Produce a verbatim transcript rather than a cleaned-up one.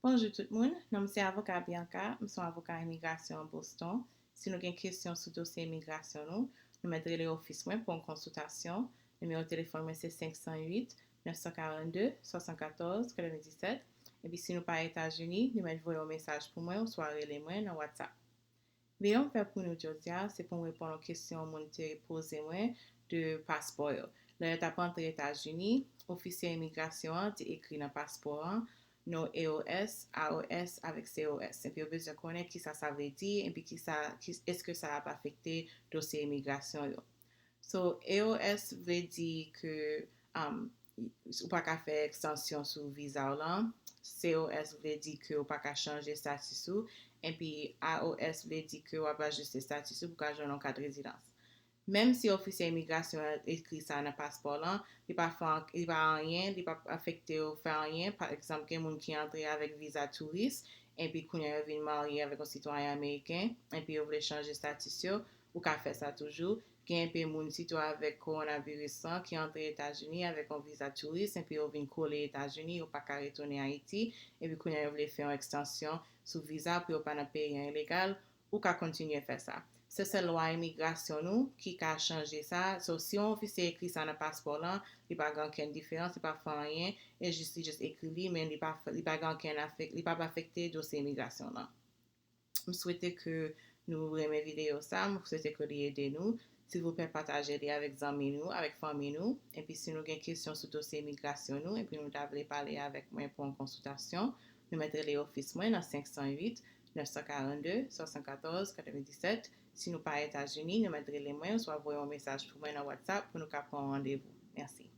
Bonjou tout moun, non m se avoka Bianca, m se yon avoka imigrasyon an Boston. Si nou gen kesyon sou dosye imigrasyon nou, nou mèt rele ofis mwen pou yon konsiltasyon. Nimewo telefòn mwen se senk san uit, nèf san karannde, swasannkatòz, katrevenndisèt. Epi si nou pa Etazini, nou mèt voye yon mesaj pou mwen oswa rele mwen nan WhatsApp. Videyo m fè pou nou jodi a, se pou m reponn yon kesyon yon moun te poze mwen de paspò yo. Lè yo t ap antre Etazini, ofisye imigrasyon an te ekri nan paspò an non A O S, A O S avèk C O S. Epi yo bezwen konnen kisa sa vle di, epi kisa, ki, èske sa ap afekte dosye imigrasyon yo. So, A O S vle di ke um, ou pa ka fè ekstansyon sou viza w lan. C O S vle di ke ou pa ka chanje status ou. Epi A O S vle di ke w ap ajiste status ou pou ka jwenn yon kat rezidans. Menm si ofisye imigrasyon an ekri sa nan paspò lan, li pa fè an- li pa anyen, li pa afekte ou fè anyen. Pa egzanp, gen moun ki antre avèk viza touris, epi kounye a yo vin marye avèk yon sitwayen ameriken, epi yo vle chanje status yo, ou ka fè sa toujou. Gen enpe moun, sitou avèk kowonaviris lan, ki antre Etazini avèk yon viza touris, epi yo vin kole Etazini, yo pa ka retounen Ayiti, epi kounye a yo vle fè yon ekstansyon sou viza pou yo pa nan peyi an ilegal, ou ka kontinye fè sa. Se sèl lwa imigrasyon nou ki ka chanje sa. So, si yon ofisye ekri sa nan paspò lan, li pa gen okenn diferans, li pa fè anyen, e jis li jis ekri li, men li pa fè- li pa gen okenn afek- li pa afekte dosye imigrasyon lan. M swete ke nou renmen videyo sa, m swete ke li ede nou. Silvouplè, pataje li avèk zanmi nou, avèk fanmi nou. Epi si nou gen kesyon sou dosye imigrasyon nou, epi nou ta vle pale avèk mwen pou yon konsiltasyon, nou mèt rele ofis mwen nan senk san uit, nèf san karannde, swasannkatòz, katrevenndisèt. Si nou pa Etazini, nou mèt rele mwen oswa voye yon mesaj pou mwen nan WhatsApp pou nou ka pran yon randevou. Mèsi.